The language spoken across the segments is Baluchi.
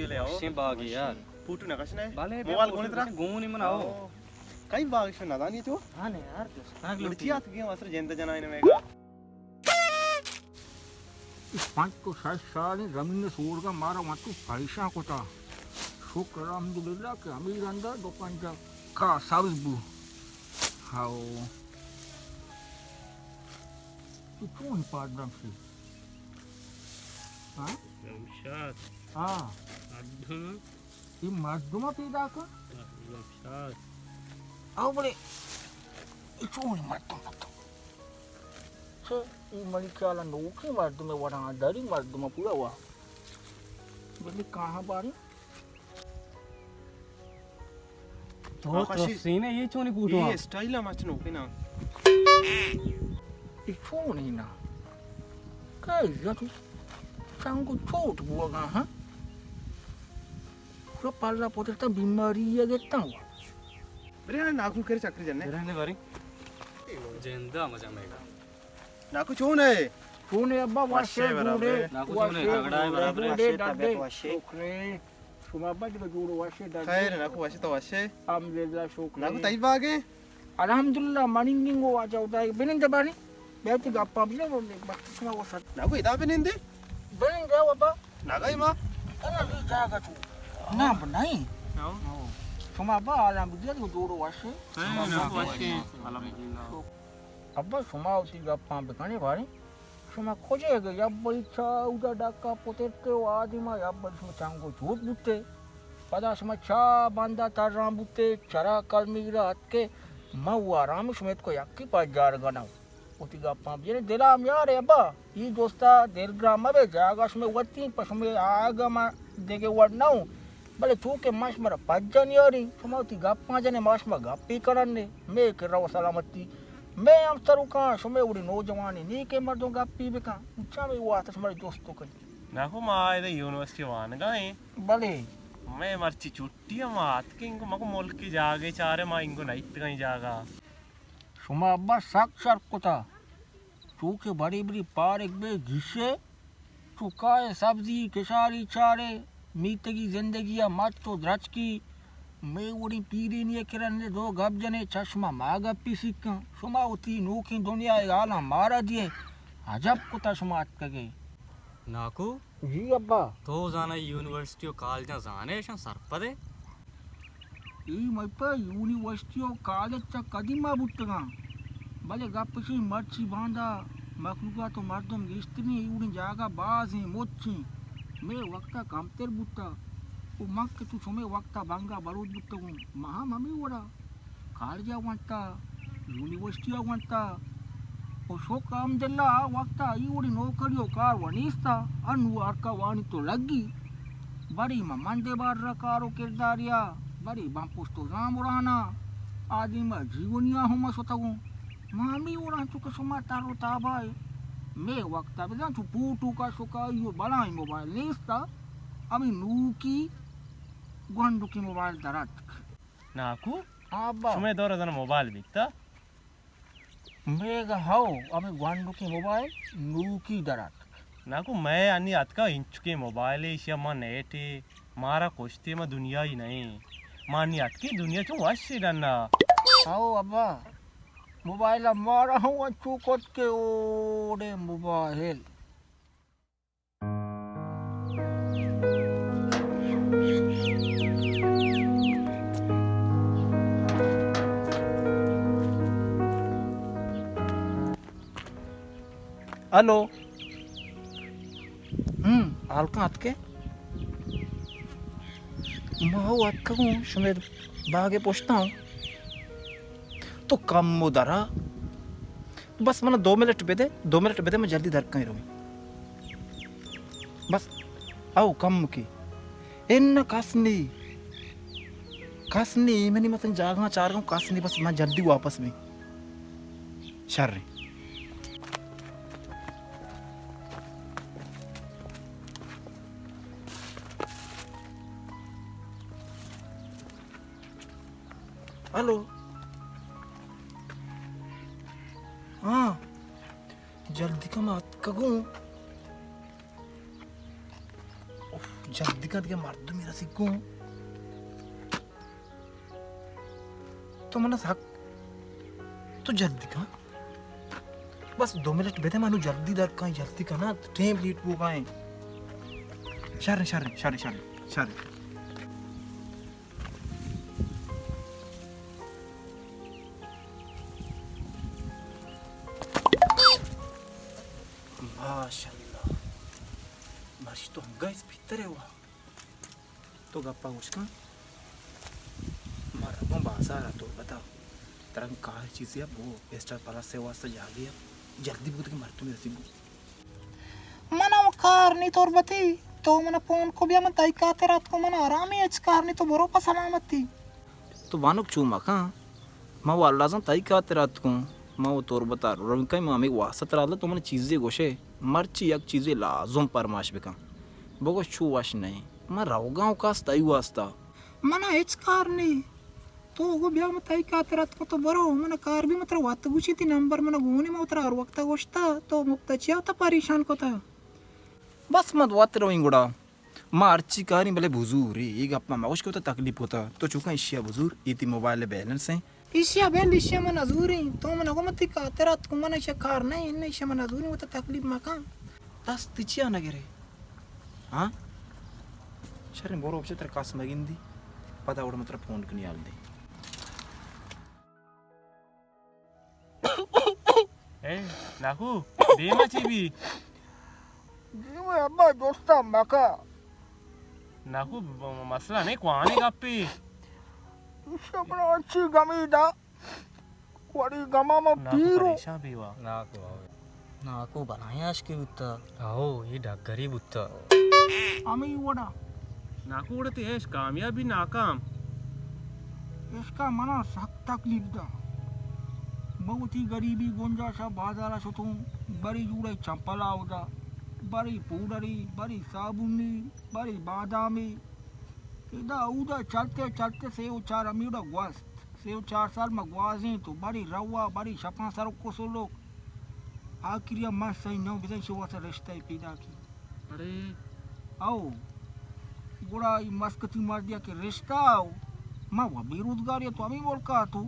وشیں باغے یار۔ فوٹو نہ کشنے؟ بلے، موبائل گون ترا؟ گون من آؤ۔ کئی باغ شو ندانی تو؟ ہاں نے یار، دوست۔ گڑا چی آتکگیں واسر جند جنائن میگا۔ اے پنچ و شش سال زمین سورگا مارا وانتو پریشان کتا۔ شکر الحمدللہ کہ ہمے رندا دو پنجا کا سبز بو۔ ہاؤ۔ تو چون پادرم سی؟ ہاں؟ جمشاد۔ ہاں۔ مردم۔ اے مردم پیدا کن۔ جمشاد۔ او بڑے، اے چون مردم تو؟ چہ اے منی خیال نوکیں مردم وڑا دری مردم پورا وا۔ بلے کہاں باری؟ تو آ خوشی۔ ترسینے، اے چونی بوتو اے آ؟ اسٹائل ہم اچ نوکے نا۔ اے چونی نا۔ کئی یا تو چنگو چوٹ بوگا، ہاں؟ تو پالا پوتر تا بیماری یا گتا ہوا۔ برے ناکو کر چکر جنے۔ برے نے باری۔ جندا مزہ میگا۔ ناکو چون ہے؟ چون ہے ابا؟ وشے وشے برابر۔ ناکو چون ہے؟ تگڑا ہے برابر۔ وشے، طبیعت وشے۔ شکرے۔ شما ابا دیگہ جوڑ وشے ڈاڈے؟ خیر، ناکو وشے تو وشے؟ الحمدللہ شکر۔ ناکو تئی باغے؟ الحمدللہ، منی ننگو واجہ ادا بنند بانی۔ بیتی گپا بجے، وقت شما وسط۔ ناکو ادا بنندے؟ بنند ہے ابا۔ ناگا ما۔ انا بھی جاگا تو۔ نا بنائی۔ شما ابا عالم بجے جوڑ وشے۔ خیر، ناکو وشے۔ الحمدللہ۔ ابا شما وتی گپاں بکنے باریں۔ شما کجے گئے؟ یا بئی چا اودا ڈکا پترتے و آدما یا بئی شما چنگو چوٹ بوتے۔ پدا شما چا بندا تران بوتے، چرا کلمیرا اتکے، من و آرام شما اتکو یکی پجار گناو۔ وتی گپاں بجنے دلا میارے ابا۔ ای دوستا دلگران مبے، جاگہ شما وتی، پہ شما آگا ما دگہ وڑ نہ اوں۔ بلے چونکہ ما شمارا پجا نیاریں، شما وتی گپاں جنے، ما شما گپی کنن نے، مے کرا و سلامتی، مے ہم سروکاں، شمے وڑی نوجوانی نیکیں مردم گپی بکن، چا مے واسطہ شمارا جست کنی۔ ناکو ما ادا یونیورسٹی وانگا ایں۔ بلے۔ مے مرچی چھٹی ہم آتکیں، انگو مکو ملکی جاگے چارے، ما انگو نہ اتکیں جاگہ۔ شما ابا سک شر کتا۔ چو کہ بری بری پارگ بے گیشے، چو کائے سبزی کشاری چارے، میتگی زندگی ء مچ و درچکی، مے وڑیں پیرینی ء کرن دو گپ جنے، چشم ء ما گپی سکاں۔ شما وتی نوکیں دنیا ء حالاں مارا دیئے، عجب کتا شما اتکگے۔ ناکو؟ جی ابا۔ تو زانئے یونیورسٹی و کالجاں زانئے، اشاں سرپدے؟ اے مئے پہ یونیورسٹی و کالج چہ قدیما بوتگاں، بلے گپ اشیں مرچی باندا مخلوقات و مردم گیشتریں، اے وڑیں جاگہ بازیں مچیں، مئے وقتا کمتر بوتا۔ و من کہ تو شمئے وقتا بنگا بلوچ بوتگوں، ما ہم ہمے وڑا۔ کالج ء ونتا، یونیورسٹی ء ونتا، و شکر الحمدللہ آ وقت ء ای وڑیں نوکری و کار و نیستا، انو ہرکا وانی تو لگی، بری من مندے بار را کار و کرداریا، بری من پشت و زامرانا، آدیم ء جیونیا ہم شتگوں۔ ما ہمی وڑاں چو کہ شما تر و تابائے، مے وقت ء بزاں چو پوٹو کا شکائی و بلائیں موبائل نیستا، ہمیں نوکی گونڈکی موبائل دراتک۔ ناکو؟ ہاں ابا۔ شمئے دور ء زاناں موبائل بیتا؟ میگا ہو، ہمے گوانڈوکیں موبائل نوکی در آتک۔ ناکو، مئے انی اتکا انچکیں موبائلے، ایشی ء ما نیٹے، مارا کشتے، ما دنیائی نئیں۔ ما انی اتکیں دنیا چون وشے ڈنا۔ ہو ابا، موبائل ء مارا ہوں انچو کت کہ اوڑے موبائل۔ ہلو۔ ہم، ہالکاں اتکے؟ ما ہو اتکگوں، شمے باگے پشتاں۔ تو کمو درا۔ بس منا دو منٹ بدے، دو منٹ بدے، من جلدی درکاں رویں۔ بس، او کمکی۔ اناں کس نی۔ کس نی، منی مثلاً جاگہاں چارگاں کس نی، بس من جلدی واپس بیں۔ شر۔ ہلو۔ ہاں، جلدی کن، ما اتکگوں۔ اف، جلدی کن، دگہ مردمی رسیت گوں. تو من سک، تو جلدی کن. بس دو منٹ بدے، من جلدی در کن، جلدی کن، ٹیم لیٹ بوگا ایں. شر، شر، شر، شر، شر. ماشاءاللہ. مرچی تو انگا اسپیتر ئے وا. تو گپا گوش کن. ما روگاں بازار ءَ تربت ءَ. ترا کار چیزے ءَ بو، اسٹار پلس ءِ واسطہ جاگے ءَ. جلدی بوت کہ مردمے رسیت گوں. من ءَ کار نی تربتی، تو من ءَ پون کو بیا، من تئی خاطر اتکوں، من ءَ آرام ایں، ہچ کار نی، تو برو پہ سلامتی. تو بانک چو مکن، من واللہ زان تئی خاطر اتکوں، من و تربت ءَ روگ ءَ ایں، من ہمے واسطہ ترا دات، تو من چیزے گوشے، مرچی یک چیزے لازم پرماش بکن، بگوش چو وش نہ ایں، من روگاں و کس تئی واسطہ. من ءَ ہچ کار نی، تو گو بیا، من تئی خاطر اتکوں، تو برو، من ءَ کار بی، من ترا وت گوشی، تئی نمبر من ءَ گون ایں، من ترا ہر وقت ءَ گوشتا، تو مپت ءَ چیا وت ءَ پریشان کتا؟ بس من وت رویں گڑا. ما ہرچی کاریں بلے بزور اے، اے گپا مگوش کہ وتا تکلیف کتا. تو چوکاں ایشیا بزور، اے تئی موبائل بیلنس ایں. ایشیا بیل، ایشیا من نزوریں. تو من گو من تئی خاطر اتکوں، من ایشیا کار نہ ایں، ایشیا من نزوریں، وتا تکلیف مکن. دست چیا نگرے؟ ہاں؟ شریں، برو بچے، ترا کس مگندی. پدا وڑ من ترا فون کنی حال دے. اے ناکو، دیما چی بی؟ دیما ابا دوستا مکا. ناکو، ب-، مسئلہ نہیں، کوانے گپی. ایشا بنا اچھی گمی دا. وڑی گما ما ناکو پیرو. پریشان بی وا. ناکو، آؤ. ناکو بلاہیں عاشقے بوتا. ہو، اے ڈگری بوتا. ہمے وڑا. ناکو وڑا تئی عشق کامیابی ناکام؟ عشقا منا سک تکلیف دا. من وتی گریبی گنجاشا بازارا شتوں، برے جوڑے چمپلا اودا، برے پوڈری، برے صابونی، برے بادامی. ادا اودا چلتے چلتے سے و چار ہمے وڑا گوست. سے و چار سال ما گوازینت و برے روا، برے شپاں سر و کسلوک. آخریا من سہی نہ بزاں شو واسا رشتہ پیدا کی. اڑے. او. گڑا ای مسکتی مردیا کہ رشتہ او. ما و بے روزگاریا تو ہمے ملکا تو.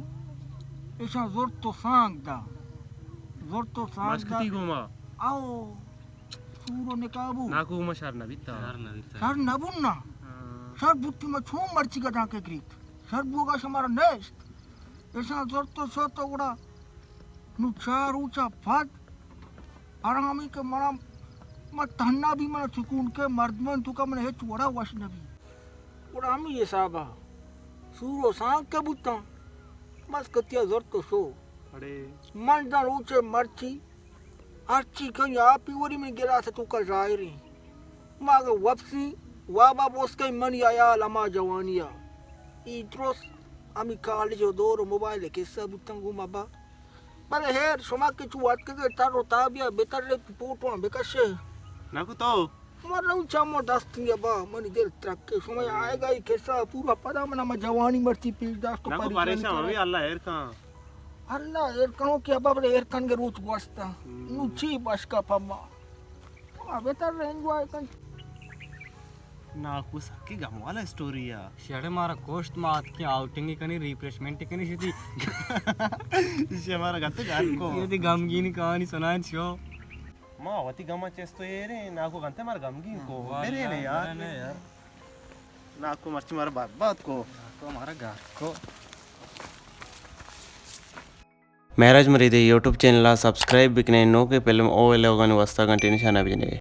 ایشاں زرت و سانگ دا. زرت و سانگ دا. مسکتی گوما. او. سور و نکابو. ناکو ما شر نہ بیتا. شر نہ بیتا. شر نہ بونا. ہاں. شر بوتی ما چون مرچی گداں کے گریت. شر بوگا شمارا نیست. ایشاں زرت و شت و گڑا نوں چار روچا پد آرامی کہ منا، من تہنا بی، منا سکون کے مردمن توکا من ہچ وڑا وش نبی. گڑا ہمے حسابا سور و سانگ کہ بوتاں، مسکتیا زرت و شو. اڑے. من داں روچے مرچی ہرچی کئی آپی وری من گلاس توکا ظاہریں. ما اگہ وپسی وابا بوسکئی منی حیال ہما جوانیا. ای درست ہمی کالج و دور و موبائل قصہ بوتن گوں مبا. بلے ہیر، شما کہ چو اتکگے تر و تابیا بترے، فوٹواں بکشے. ناکو تو؟ من رو چمو دستی ابا، منی دل ترکے. شما آئے گا ای قصہ پورا پدا منا ما جوانی مرچی پیش داشت و ناکو پریشانی پریشان کرے. مبی، اللہ ہیر کن. اللہ ہیر کنو کہ ابا، بلے ہیر کنگے روچ گوستا. ہم. نو چی بشکا پما. آ، بہتر انجوائے کن. ناکو سکی گم والا اسٹوری آ. شڑے مارا کوشت، ما اتکیں آؤٹنگ کنی، ریفریشمنٹ کنی شتی. ایشی مارا گت گار کو. یہ دی غمگین کہانی سنائیں شو. ما وتی غم چست تو ایرے، ناکو گنتے مارا غمگین کو. واہ، برے نے یار، یار. برے نے یار. ناکو مرچی مارا برباد کو. ناکو مارا گار کو. مہراج مریدے یوٹیوب چینل ءَ سبسکرائب بکنیں، نوکیں فلم او ویلوگانی واسطہ گھنٹی نشانہ بجنگے۔